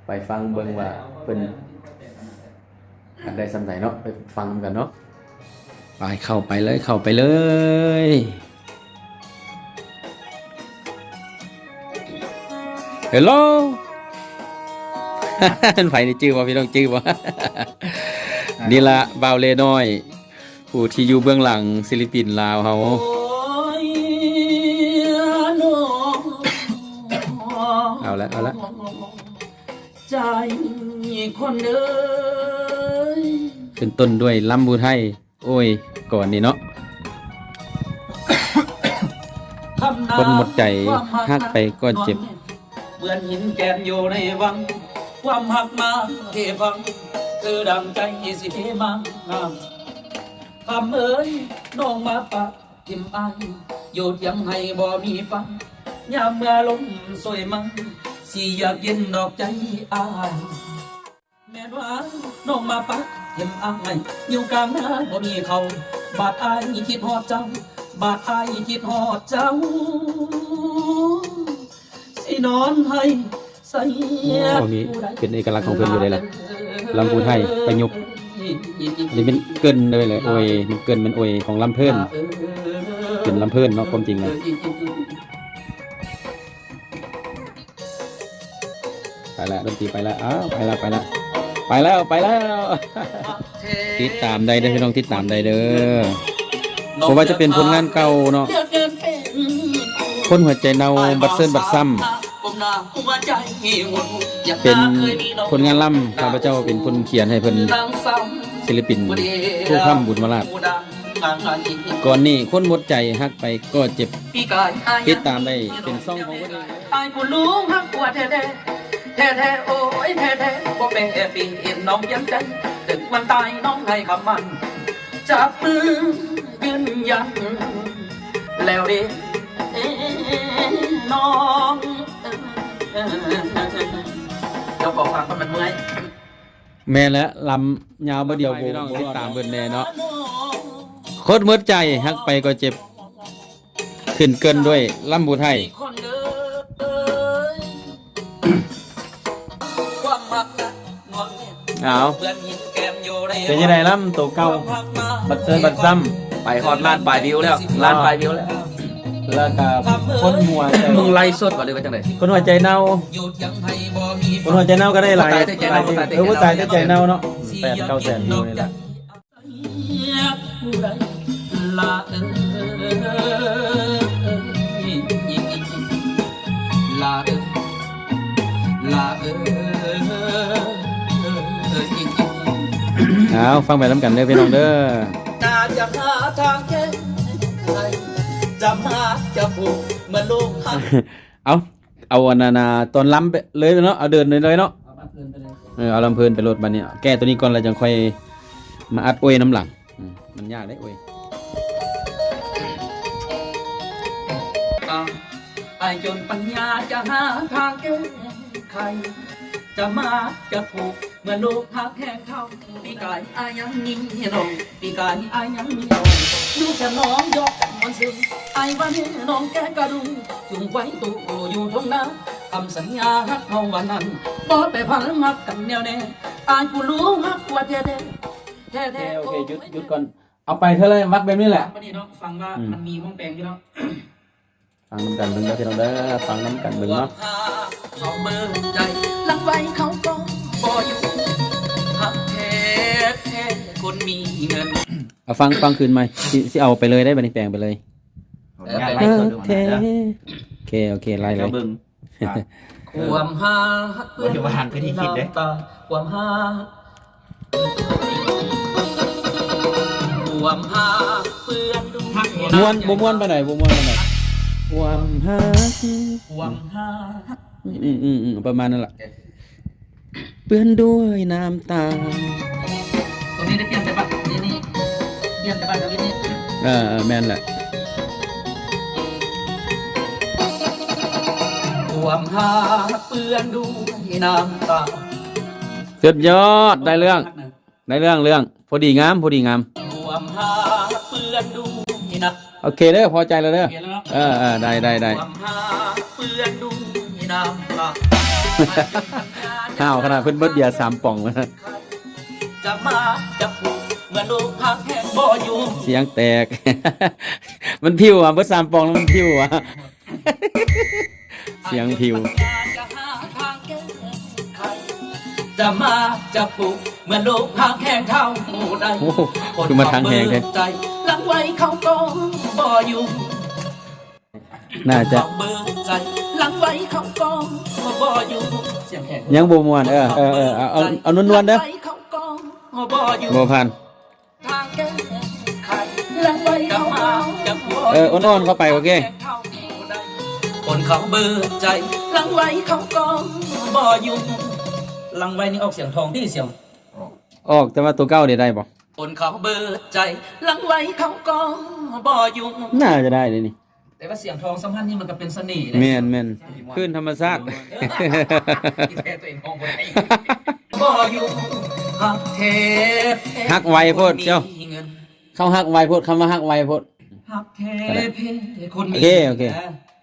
ໄປຟັງເບິ່ງວ່າເພິ່ນ ອັນໃດສ່ຳໃດເນາະ ໄປຟັງນຳກັນເນາະ. ໄປ ເຂົ້າໄປເລີຍ ເຂົ້າໄປເລີຍ. ເຮລໂລ ເປັນໃຜນີ້ ຈື່ບໍ່ ພີ່ນ້ອງ ຈື່ບໍ່? ນີ້ລະ ບ່າວເລນ້ອຍ ຜູ້ທີ່ຢູ່ເບື້ອງຫຼັງສິລປິນລາວເຮົາ. ເອົາລະ ເອົາລະ ໃຈຄົນເອີຍ ຂຶ້ນຕົ້ນດ້ວຍລຳຜູ້ໄທ ໂອ້ຍ ກ່ອນນີ້ເນາະ ຄົນໝົດໃຈ ຮັກໄປກໍເຈັບ ເບືອນຫີນແກ່ນຢູ່ໃນວັງ ຄວາມຮັກມາເພພັງ ຄືດັ່ງໃຈຊິເພມາ ຄຳເອີຍ ນ້ອງມາປະ ຖິ້ມອ້າຍ ຢູ່ທຽງໄຮ່ບໍ່ມີຟາງ ຍາມເມື່ອລົມໂຊຍມາ ຊິຢາກເຢັນດອກໃຈອ້າຍ ແມ່ນວ່ານ້ອງມາປະຖິ້ມອ້າຍ ຢູ່ກາງນາບໍ່ມີເຂົ້າ ບາດອ້າຍຄິດຮອດເຈົ້າ ບາດອ້າຍຄິດຮອດເຈົ້າ ຊິນອນໄຫ້ ໂອ້ ມີເປັນເອກະລັກຂອງເພິ່ນຢູ່ເດ້ລະ ລຳຜູ້ໄທປະຍຸກ ອັນນີ້ແມ່ນເກີ່ນເລີຍແຫຼະ ໂອຍ ແມ່ນເກີ່ນ ແມ່ນໂອຍຂອງລຳເພີນ ເປັນລຳເພີນເນາະ ຄວາມຈິງນະ. ໄປແລ້ວ ດົນຕີໄປແລ້ວ ອ້າວ ໄປແລ້ວ ໄປແລ້ວ ໄປແລ້ວ ໄປແລ້ວ. ຕິດຕາມໄດ້ເດີພີ່ນ້ອງ ຕິດຕາມໄດ້ເດີ ບໍ່ວ່າຈະເປັນຜົນງານເກົ່າເນາະ ຄົນຫົວໃຈເນົ່າ ບັດເຊີນບັດຊ້ຳ ເປັນຜົນງານລຳ ຂ້າພະເຈົ້າເປັນຄົນຂຽນໃຫ້ເພິ່ນ ສິລະປິນ ພູຄຳ ບຸນມາລາດ ກ່ອນນີ້ຄົນໝົດໃຈ ຮັກໄປກໍເຈັບ ຕິດຕາມໄດ້ເປັນຊ່ອງຂອງເພິ່ນເອງ. ອ້າຍຜູ້ຫຼວງຮັກກວ່າແທ້ໆ ແທ້ໆ ໂອ້ຍ ແທ້ໆ ບໍ່ແປປ່ຽນນ້ອງປ່ຽນໃຈ ເຖິງວັນຕາຍນ້ອງໃຫ້ຄຳໝັ້ນ ຈັບມືຢືນຢັນແລ້ວເດ້ນ້ອງເອີຍ ເຈົ້າຂອງຟັງມັນເມື່ອຍ. ແມ່ນແຫຼະ ລຳຍາວບໍ່ດຽວ ພີ່ນ້ອງ ຕິດຕາມເພິ່ນແດ່ເນາະ ຄົນໝົດໃຈ ຮັກໄປກໍເຈັບ ຂຶ້ນເກີ່ນດ້ວຍລຳຜູ້ໄທ ເອົາ ເປັນຈັ່ງໃດລຳໂຕເກົ່າ ບັດເຊີນບັດຊ້ຳ ໄປຮອດລ້ານປາຍວິວແລ້ວ ລ້ານປາຍວິວແລ້ວ ແລ້ວກະຄົນຫົວໃຈ ມຶງໄລສົດບໍ່ ຫຼືວ່າຈັ່ງໃດ ຄົນຫົວໃຈເນົ່າ ຄົນຫົວໃຈເນົ່າກໍໄດ້ຫຼາຍ ເອີ ບໍ່ຕາຍແຕ່ໃຈເນົ່າເນາະ ແປດເກົ້າແສນວິວນີ້ແຫຼະ. ເອົາ ຟັງໄປນຳກັນເດີພີ່ນ້ອງເດີ. ເອົາ ເອົາອັນນັ້ນນະ ຕອນລຳໄປເລີຍເນາະ ເອົາເດີນເລີຍເນາະ ເອີ ເອົາລຳເພີນໄປໂລດ ບາດນີ້ແກ້ໂຕນີ້ກ່ອນ ແລ້ວຈັ່ງຄ່ອຍມາອັດໂອຍນຳຫຼັງ ອືມ ມັນຍາກເດ້ໂອຍ. ອ້າຍຈົນປັນຍາຈະຫາທາງແກ້ໄຂ ຈະມາຈະຜູກ ເມື່ອໂລກຮັກແຮງເທົ່າ ປີກາຍອ້າຍຍັງມີນ້ອງ ປີກາຍອ້າຍຍັງມີນ້ອງ ຢູ່ແຄມນ້ອງຢອກກັນມ່ວນຊື່ນ ອ້າຍວ່າແນ່ນ້ອງແກ່ກະດຸງ ຈຸງໄວ້ຕູ້ຢູ່ທົ່ງນາ ຄຳສັນຍາຮັກເຮົາວັນນັ້ນ ບໍ່ໄປພັງຮັກກັນແນ່ວແນ່ ອ້າຍຜູ້ຫຼວງຮັກກວ່າແທ້ໆ ແທ້ໆ ໂອເຄ ໂອເຄ ຢຸດ ຢຸດກ່ອນ ເອົາໄປເທື່ອລະວັກແບບນີ້ແຫຼະ ບາດນີ້ເນາະ ຟັງວ່າ ອືມ ມັນມີມ່ວງແປງຢູ່ເນາະ. ຟັງນຳກັນເບິ່ງເດີພີ່ນ້ອງເດີ ຟັງນຳກັນເບິ່ງເນາະ. ເອົາຟັງ ຟັງຄືນໃໝ່ ຊິ ຊິເອົາໄປເລີຍໄດ໋ ບາດນີ້ແປງໄປເລີຍ. ເອົາຍາດໄລ່ສົດ ໂອເຄ ໂອເຄ ໂອເຄ ໄລ່ເລີຍ ເຈົ້າເບິ່ງ ຄວາມຮັກ ບໍ່ໄດ້ວ່າຫັນຄືທີ່ຄິດເດ້ ຄວາມຮັກ ຄວາມຮັກເປື້ອນດູ ມ່ວນ ບໍ່ມ່ວນປານໃດ ບໍ່ມ່ວນປານໃດ ຄວາມຮັກ ຄວາມຮັກ ອືມໆໆ ປະມານນັ້ນລະ ເປື້ອນດ້ວຍນ້ຳຕາ ຕົງນີ້ໄດ້ປ່ຽນແຕ່ບັດນີ້ ປ່ຽນແຕ່ບັດນີ້ ເອີໆ ແມ່ນແຫຼະ ຄວາມຮັກເປື້ອນດ້ວຍນ້ຳຕາ ສຸດຍອດ ໄດ້ເລື່ອງ ໄດ້ເລື່ອງ ເລື່ອງ ພໍດີງາມ ພໍດີງາມ ໂອເຄເດີ ພໍໃຈແລ້ວເດີ ໂອເຄແລ້ວເນາະ ເອີໆ ໄດ້ ໄດ້ ໄດ້ ຄວາມຮັກເປື້ອນດ້ວຍນ້ຳຕາ ຫ້າວຂະໜາດ ເພິ່ນເບິດເບຍສາມປ່ອງແລ້ວ ຈະມາຈັບຜູ້ເມື່ອໂລກພາກແພງບໍ່ຢູ່ ສຽງແຕກ ມັນພິວອະ ເບິດສາມປ່ອງແລ້ວມັນພິວອະ ສຽງພິວ ຈະມາຈັບຜູ້ເມື່ອໂລກພາກແພງເທົ່າໃດ ໂອ້ໂຫ ຄືມາທາງແຮງແທ້ ຫຼັງໄວເຂົາກໍບໍ່ຢູ່ ໜ້າຈະ ເຂົາເບີໃຈ ຫຼັງໄວເຂົາກໍບໍ່ຢູ່ ສຽງແຂງ ຍັງບໍ່ມ່ວນ ເອີ ເອີ ເອີ ເອົາ ເອົາ ເອົານວນໆເດີ ຫຼັງໄວເຂົາກໍບໍ່ຢູ່ ບໍ່ຜ່ານ ທາງແກ້ໄຂ ຫຼັງໄວເຂົາກໍບໍ່ຢູ່ ເອີ ອ່ອນໆເຂົ້າໄປ ໂອເຄ ຄົນເຂົາເບີໃຈ ຫຼັງໄວເຂົາກໍບໍ່ຢູ່ ຫຼັງໄວນີ້ອອກສຽງທອງຕິ ສຽງ ອອກ ແຕ່ວ່າຕົວເກົ່ານີ້ໄດ້ບໍ່ ຄົນເຂົາເບີໃຈ ຫຼັງໄວເຂົາກໍບໍ່ຢູ່ ໜ້າຈະໄດ້ເດ້ນີ້ ແຕ່ວ່າສຽງທອງສຳພັນນີ້ມັນກໍເປັນສະເໜ່ເດ້ ແມ່ນໆ ຄືນທຳມະຊາດ ເອີ ທີ່ແທ້ຕົວເອງຮ້ອງບໍ່ໄດ້ ບໍ່ຢູ່ ຮັກແທ້ແພ້ ຮັກໄວໂພດເຈົ້າ ຄົນມີເງິນ ເຂົາຮັກໄວໂພດ ຄຳວ່າຮັກໄວໂພດ ຮັກແທ້ແພ້ຄົນມີ ໂອເຄ ໂອເຄ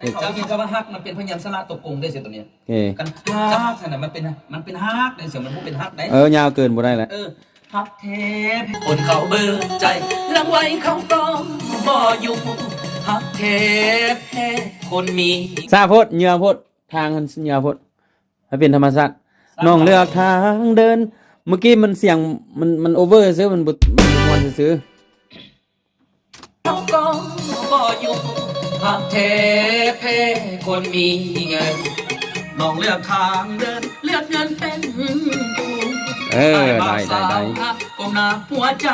ເອີ ແຕ່ເຂົາເຮັດຄຳວ່າຮັກມັນເປັນພະຍັນຊະນະຕົວກົງເດ້ ສຽງຕົວນີ້ ໂອເຄ ຄັນຮັກຫັ້ນນະ ມັນເປັນ ມັນເປັນຮັກເດ້ ສຽງມັນບໍ່ເປັນຮັກໄດ້ ເອີ ຍາວເກີນບໍ່ໄດ້ລະ ເອີ ຮັກແທ້ ຄົນເຂົາເບີໃຈ ຫຼັງໄວເຂົາກໍບໍ່ຢູ່ ຮັກແທ້ແພ້ຄົນມີ ຊ້າໂພດ ເຫຍື້ອໂພດ ທາງຫັ້ນເຫຍື້ອໂພດ ໃຫ້ເປັນທຳມະຊາດ ນ້ອງເລືອກທາງເດີນ ເມື່ອກີ້ມັນສຽງ ມັນ ມັນໂອເວີຊື່ໆ ມັນບໍ່ ມັນບໍ່ມ່ວນຊື່ໆ ເຂົາກໍບໍ່ຢູ່ ຮັກແທ້ແພ້ຄົນມີເງິນ ນ້ອງເລືອກທາງເດີນ ເລືອກເງິນເປັນທຸນ ເອີ ໄດ້ ໄດ້ ໄດ້ ກ້ມໜ້າຫົວໃຈ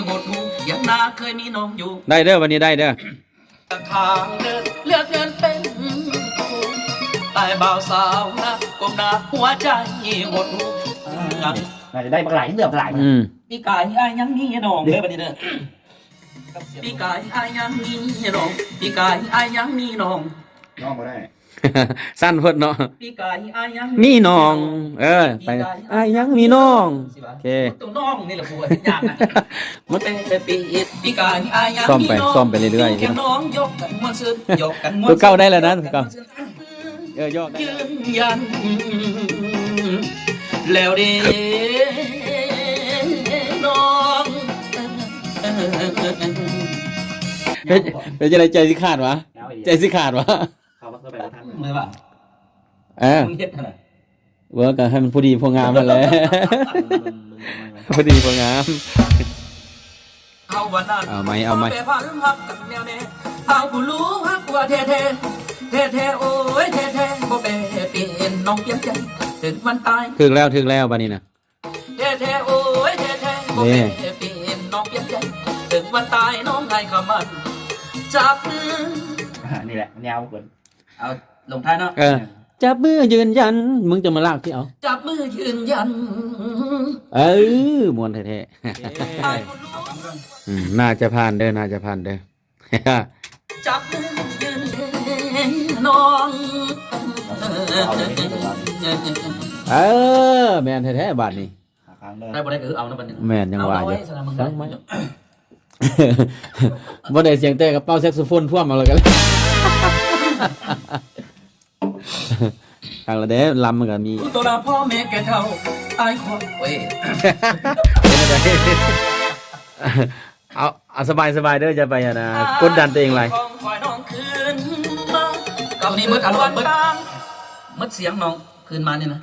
ຫົດຫູ່ ຢາກໜ້າເຄີຍມີນ້ອງຢູ່ ໄດ້ເດີ ບັດນີ້ໄດ້ເດີ ທາງເດີນ ເລືອກເງິນເປັນທຸນ ອ້າຍບ່າວສາວນະ ກົ້ມໜ້າຫົວໃຈຫົດຫູ່ ໜ້າຈະໄດ້ບັກຫຼາຍ ເຫຼືອບັກຫຼາຍ ອືມ ປີກາຍອ້າຍຍັງມີນ້ອງເດີ ບັດນີ້ເດີ ປີກາຍອ້າຍຍັງມີນ້ອງ ປີກາຍອ້າຍຍັງມີນ້ອງ ຮ້ອງບໍ່ໄດ້ ສັ້ນໂພດເນາະ ປີກາຍອ້າຍຍັງມີນ້ອງ ເອີ ໄປ ອ້າຍຍັງມີນ້ອງ ໂອເຄ ໂຕນ້ອງນີ້ແຫຼະຜູ້ເຮັດຍາກນະ ມັນ ປີກາຍອ້າຍຍັງມີນ້ອງ ຊ້ອມໄປ ຊ້ອມໄປເລື້ອຍໆ ຢູ່ແຄມນ້ອງ ຢອກກັນມ່ວນຊື່ນ ຢອກກັນມ່ວນຊື່ນ ຕົວເກົ່າໄດ້ແລ້ວນະ ຕົວເກົ່າ ເອີ ຢອກໄດ້ ຢືນຢັນແລ້ວເດ້ນ້ອງ ເປັນ ເປັນຈັ່ງໃດ ໃຈຊິຂາດຫວາ ໃຈຊິຂາດຫວາ ເຂົາວ່າເຂົ້າໄປບໍ່ທັນ ເອີ ເອີ ມຶງເຮັດຫັ້ນນະ ເວີ ກໍໃຫ້ມັນພໍດີພໍງາມຫັ້ນແຫຼະ ພໍດີພໍງາມ ເອົາໃໝ່ ເອົາໃໝ່ ແປພັນຮັກກັນແນວແນ່ ເອົາຜູ້ຮູ້ຮັກວ່າແທ້ໆ ແທ້ໆ ໂອ້ຍ ແທ້ໆ ບໍ່ແປປ່ຽນ ນ້ອງປ່ຽນໃຈ ເຖິງວັນຕາຍ ຖືກແລ້ວ ຖືກແລ້ວ ບາດນີ້ນະ ແທ້ໆ ໂອ້ຍ ແທ້ໆ ບໍ່ແປປ່ຽນ ນ້ອງປ່ຽນໃຈ ເຖິງວັນຕາຍ ນ້ອງໃຫ້ຄຳໝັ້ນ ຈັບມື ອ່າ ນີ້ແຫຼະ ຍາວເກີນ ເອົາລົງທ້າຍເນາະ ເອີ ຈັບມືຢືນຢັນ ມຶງຈະມາລາກທີ່ເອົາ ຈັບມືຢືນຢັນ ເອີ ມ່ວນແທ້ໆ ເອີ ອືມ ໜ້າຈະຜ່ານເດີ ໜ້າຈະຜ່ານເດີ ຈັບມືຢືນ ນ້ອງ ເອີ ແມ່ນແທ້ໆ ບາດນີ້ ຫາທາງເດີນ ໄດ້ບໍ່ໄດ້ກໍຄືເອົານຳບັດນີ້ ແມ່ນ ຍັງວ່າຢູ່ ເອົາເນາະ ໄວ້ຊະນະ ບໍ່ໄດ້ສຽງແຕ່ກະເປົ່າແຊັກໂຊໂຟນພວມເອົາແລ້ວກັນ ທາງລະເດ້ ລຳມັນກະມີ ໂຕລາພໍ່ແມ່ແກ່ເຖົ້າ ອ້າຍຂໍ ໂອ້ຍ ເອົາ ເອົາສະບາຍໆເດີ ຢ່າໄປອັນນ່າ ກົດດັນຕົວເອງຫຼາຍ ຂອງຂ້ອຍນ້ອງຄືນມາ ເອົານີ້ໝົດອາລົມ ໝົດ ໝົດສຽງນ້ອງ ຄືນມານີ້ນະ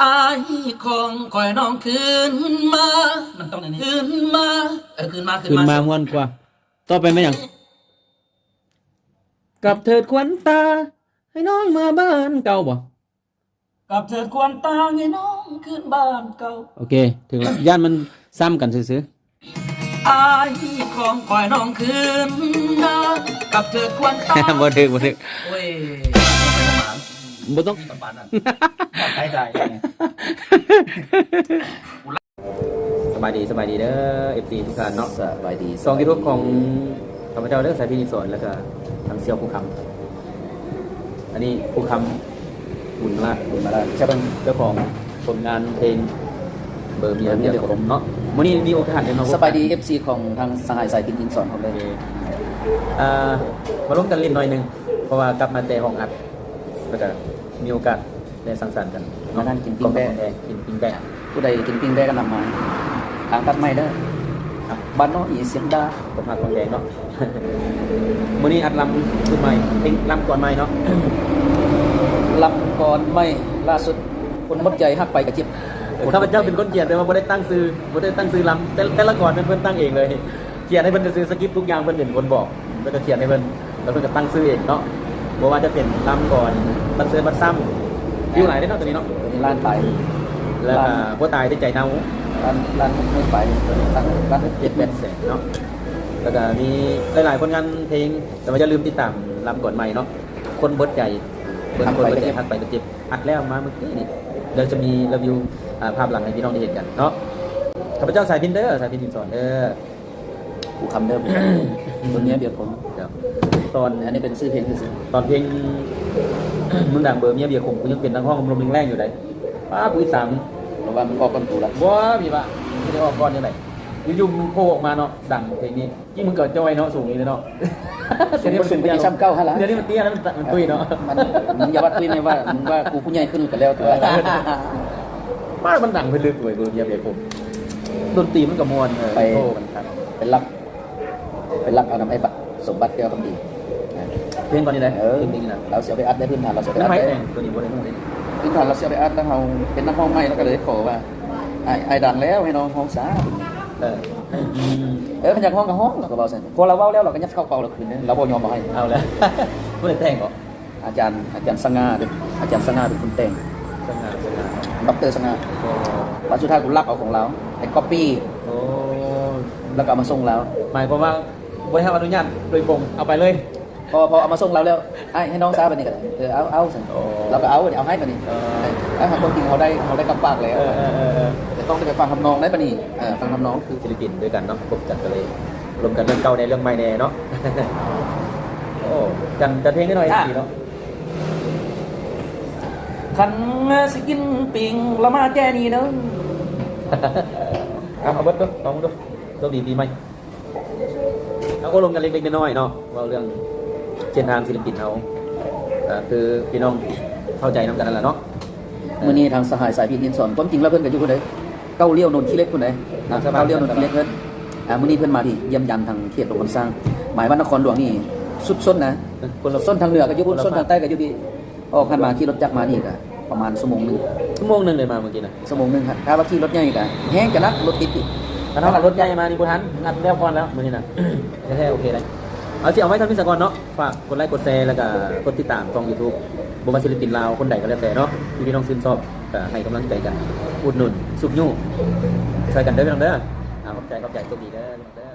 ອ້າຍຂອງຂ້ອຍນ້ອງຄືນມາ ມັນຕ້ອງແນວນີ້ ຄືນມາ ເອີ ຄືນມາ ຄືນມາ ຄືນມາມ່ວນກວ່າ ຕໍ່ໄປແມ່ນຫຍັງ? ກັບເທີດຂວັນຕາ ໃຫ້ນ້ອງມາບ້ານເກົ່າບໍ່? ກັບເທີດຂວັນຕາ ໃຫ້ນ້ອງຄືນບ້ານເກົ່າ ໂອເຄ ຖືກລະ ຢ້ານມັນຊ້ຳກັນຊື່ໆ ອ້າຍຂອງຂ້ອຍນ້ອງຄືນນາ ກັບເທີດຂວັນຕາ ບໍ່ຖືກ ບໍ່ຖືກ ໂອ້ຍ ບໍ່ຕ້ອງ ມີກຳປານນັ້ນ ໄດ້ ໄດ້ ສະບາຍດີ ສະບາຍດີເດີ ເອັຟຊີ ທຸກທ່ານເນາະ ສະບາຍດີ ຊ່ອງຢູທູບຂອງຂ້າພະເຈົ້າເດີ ສາຍພິນ ອິນສອນ ແລ້ວກະທາງສ່ຽວພູຄຳ ອັນນີ້ພູຄຳ ບຸນມາລາດ ບຸນມາລາດ ເຈົ້າຂອງ ເຈົ້າຂອງຜົນງານເພງ ເບີເມຍ ເມຍເດືອດຂົມເນາະ ມື້ນີ້ມີໂອກາດໄດ້ມາພົບ ສະບາຍດີ ເອັຟຊີ ຂອງທາງສະຫາຍສາຍພິນ ອິນສອນ ພວກເຮົາເດີ ໂອເຄ ອ່າ ມາລົມກັນຫຼິ້ນໜ້ອຍໜຶ່ງ ເພາະວ່າກັບມາແຕ່ຫ້ອງອັດ ແລ້ວກະມີໂອກາດ ໄດ້ສັງສັນກັນເນາະ ມານັ່ງກິນປີ້ງແບ້ ກິນປີ້ງແບ້ ຜູ້ໃດກິນປີ້ງແບ້ກໍນຳມາ ທາງຕັດໃໝ່ເດີ ບ້ານນ້ອງອີສຽງດາ ຄົນຮັກຄົນແພງເນາະ. ມື້ນີ້ອັດລຳຊຸດໃໝ່ ເພງລຳກ່ອນໃໝ່ເນາະ ລຳກ່ອນໃໝ່ລ່າສຸດ ຄົນໝົດໃຈຮັກໄປກະເຈັບ. ຂ້າພະເຈົ້າເປັນຄົນຂຽນ ແຕ່ວ່າບໍ່ໄດ້ຕັ້ງຊື່ ບໍ່ໄດ້ຕັ້ງຊື່ລຳ ແຕ່ ແຕ່ລະກ່ອນເພິ່ນ ເພິ່ນຕັ້ງເອງເລີຍ ຂຽນໃຫ້ເພິ່ນຊື່ໆ ສະກິບທຸກຢ່າງເພິ່ນເປັນຄົນບອກ ແລ້ວກໍຂຽນໃຫ້ເພິ່ນ ແລ້ວເພິ່ນກໍຕັ້ງຊື່ເອງເນາະ ບໍ່ວ່າຈະເປັນລຳກ່ອນ ບັດເຊີນບັດຊ້ຳ ວິວຫຼາຍເດ້ເນາະ ຕົວນີ້ເນາະ ລ້ານປາຍ ແລ້ວກໍບໍ່ຕາຍແຕ່ໃຈເນົ່າ ລ້ານ ລ້ານຫົກໝື່ນປາຍ ລ້ານເຈັດແປດແສນເນາະ. ແລ້ວກໍມີຫຼາຍໆຜົນງານເພງ ແຕ່ວ່າຢ່າລືມຕິດຕາມລຳກ່ອນໃໝ່ເນາະ ຄົນເບິດໃຈ ເບິ່ງຄົນເບິດໃຈຮັກໄປກະເຈັບ ອັດແລ້ວມາມື້ກີ້ນີ້ ດຽວຈະມີຣີວິວ ອ່າ ພາບຫຼັງໃຫ້ພີ່ນ້ອງໄດ້ເຫັນກັນເນາະ. ຂ້າພະເຈົ້າສາຍພິນເດີ ສາຍພິນ ພິນສອນເດີ ພູຄຳເດີ ຄົນເມຍເບຍຂົງ ຕອນ ອັນນີ້ເປັນຊື່ເພງຊື່ໆ ຕອນເພງມຶງດັງເບີເມຍເບຍຂົງ ກູຍັງເປັນນັກຮ້ອງລົມໆແຮງໆຢູ່ໃດ໋ ປ້າ ກູອິດສາມຶງ ເພາະວ່າມຶງອອກກ່ອນກູລະ ບໍ່ມີວ່າ ຊິໄດ້ອອກກ່ອນຈັ່ງໃດ ຢູ່ໆມຶງໂຜອອກມາເນາະ ດັງເພງນີ້ ກີ້ມຶງກໍຈ່ອຍເນາະ ສູງນີ້ເນາະ ສູງ ສູງໄປອີກຊ້ຳເກົ່າຫັ້ນລະ ດຽວນີ້ມັນເຕ້ຍແລ້ວ ມັນ ມັນຕຸ້ຍເນາະ ມັນ ມຶງຢ່າວ່າຕຸ້ຍແມ່ ວ່າ ມຶງວ່າກູຜູ້ໃຫຍ່ຂຶ້ນກໍແລ້ວ ແຕ່ວ່າ ປ້າ ມັນດັງໄປເລີຍ ເວີຍ ເວີຍ ເວີຍ ເວີຍ ດົນຕີມັນກໍມ່ວນ ເອີ ໄປ ໂອ້ ມັນຄັກ ໄປລັກ ໄປລັກເອົານຳໄອ້ບັດ ສົມບັດ ແກ້ວຄຳດີ ເພງຕອນນີ້ໄດ໋ ເອີ ເພງນີ້ນະ ລາວຊິເອົາໄປອັດໃນພື້ນຖານ ລາວຊິເອົາໄປອັດໃນ ຕົວນີ້ບໍ່ໄດ້ຮູ້ເດ້ ພື້ນຖານ ລາວຊິເອົາໄປອັດ ແລ້ວເຮົາເປັນນັກຮ້ອງໃໝ່ ລາວກໍເລີຍຂໍວ່າ ອ້າຍ ອ້າຍດັງແລ້ວ ໃຫ້ນ້ອງຮ້ອງຊະ ເອີ ອືມ ເອີ ຄັນຢາກຮ້ອງກໍຮ້ອງ ລາວກໍເວົ້າຊັ້ນ ພໍລາວເວົ້າແລ້ວ ລາວກໍຍັດເຂົ້າເປົາລາວຄືນເດ້ ລາວບໍ່ຍອມເອົາໃຫ້ ເອົາແລ້ວ ຜູ້ໃດແຕ່ງເກາະ? ອາຈານ ອາຈານສະຫງ່າເດ້ ອາຈານສະຫງ່າເປັນຄົນແຕ່ງ ສະຫງ່າ ສະຫງ່າ ດອກເຕີສະຫງ່າ ໂອ້ ບັດສຸດທ້າຍກູລັກເອົາຂອງລາວ ໄປກັອບປີ້ ໂອ້ ແລ້ວກໍເອົາມາສົ່ງລາວ ໝາຍຄວາມວ່າບໍ່ໄດ້ຮັບອະນຸຍາດໂດຍກົງ ເອົາໄປເລີຍ ພໍ ພໍເອົາມາສົ່ງລາວແລ້ວ ອ້າຍ ໃຫ້ນ້ອງຊາ ບາດນີ້ກໍ ເອີ ເອົາ ເອົາຊັ້ນ ໂອ້ ລາວກໍເອົາ ເອົາໃຫ້ບາດນີ້ ເອີ ເອົາ ຄວາມຈິງເຮົາໄດ້ ເຮົາໄດ້ກັບປາກແລ້ວ ເອີ ເອີ ເອີ ແຕ່ຕ້ອງໄດ້ໄປຟັງທຳນອງໃດ໋ບາດນີ້ ເອີ ຟັງທຳນອງ ຄືສິນລະປິນດ້ວຍກັນເນາະ ພົບກັນກໍເລີຍ ລົມກັນເລື່ອງເກົ່າແດ່ເລື່ອງໃໝ່ແດ່ເນາະ ໂອ້ ກັນ ກັນເພງໜ້ອຍໆ ອ່ະ ເນາະ ຄັນຊິກິນປີ້ງລະມາແຈນີ້ເດີ ເອົາ ເອົາເບິດເດີ ລອງເບິ່ງເດີ ໂຊກດີປີໃໝ່ ເຮົາກໍລົມກັນເລັກໆນ້ອຍໆເນາະ ເວົ້າເລື່ອງເສັ້ນທາງສິນລະປິນເຮົາ ກໍຄືພີ່ນ້ອງເຂົ້າໃຈນຳກັນນັ້ນແຫຼະເນາະ. ມື້ນີ້ທາງສະຫາຍສາຍພິນ ອິນສອນ ຄວາມຈິງແລ້ວເພິ່ນກໍຢູ່ພຸ້ນເດ້ ເກົ້າລ້ຽວໂນນຂີ້ເຫຼັກພຸ້ນເດ້ ເກົ້າລ້ຽວໂນນຂີ້ເຫຼັກເພິ່ນ ອ່າ ມື້ນີ້ເພິ່ນມາພີ້ ຢ້ຽມຢາມທາງເຂດຫຼວງນ້ຳຊ້າງ ໝາຍວ່ານະຄອນຫຼວງນີ້ສຸດຊົນນະ ເອີ ຄົນລະ ຊົນທາງເໜືອກໍຢູ່ພຸ້ນ ຊົນທາງໃຕ້ກໍຢູ່ພີ້ ອອກຫັ້ນມາຂີ່ລົດຈັກມານີ້ກະປະມານຊົ່ວໂມງໜຶ່ງ ຊົ່ວໂມງໜຶ່ງເລີຍມາມື້ກີ້ນະ ຊົ່ວໂມງໜຶ່ງຫັ້ນ ຖ້າວ່າຂີ່ລົດໃຫຍ່ກະແຮງຈະໜັກ ລົດຕິດອີກ ຄັນເຮົາເອົາລົດໃຫຍ່ມານີ້ບໍ່ທັນ ນັດແລ້ວກ່ອນແລ້ວມື້ນີ້ນະ ແທ້ໆ ໂອເຄເລີຍ ເອົາ ຊິເອົາໄວ້ສ່ຳນີ້ສາກ່ອນເນາະ ຝາກກົດໄລກົດແຊ ແລ້ວກະກົດຕິດຕາມຊ່ອງຢູທູບ ບໍ່ວ່າສິນລະປິນລາວຄົນໃດກໍແລ້ວແຕ່ເນາະ ທີ່ພີ່ນ້ອງຊື່ນຊອບກະໃຫ້ກຳລັງໃຈກັນ ອຸດໜູນຊຸກຍູ້ຊ່ອຍກັນເດີພີ່ນ້ອງເດີ ອາ ຂອບໃຈ ຂອບໃຈ ໂຊກດີເດີພີ່ນ້ອງເດີ.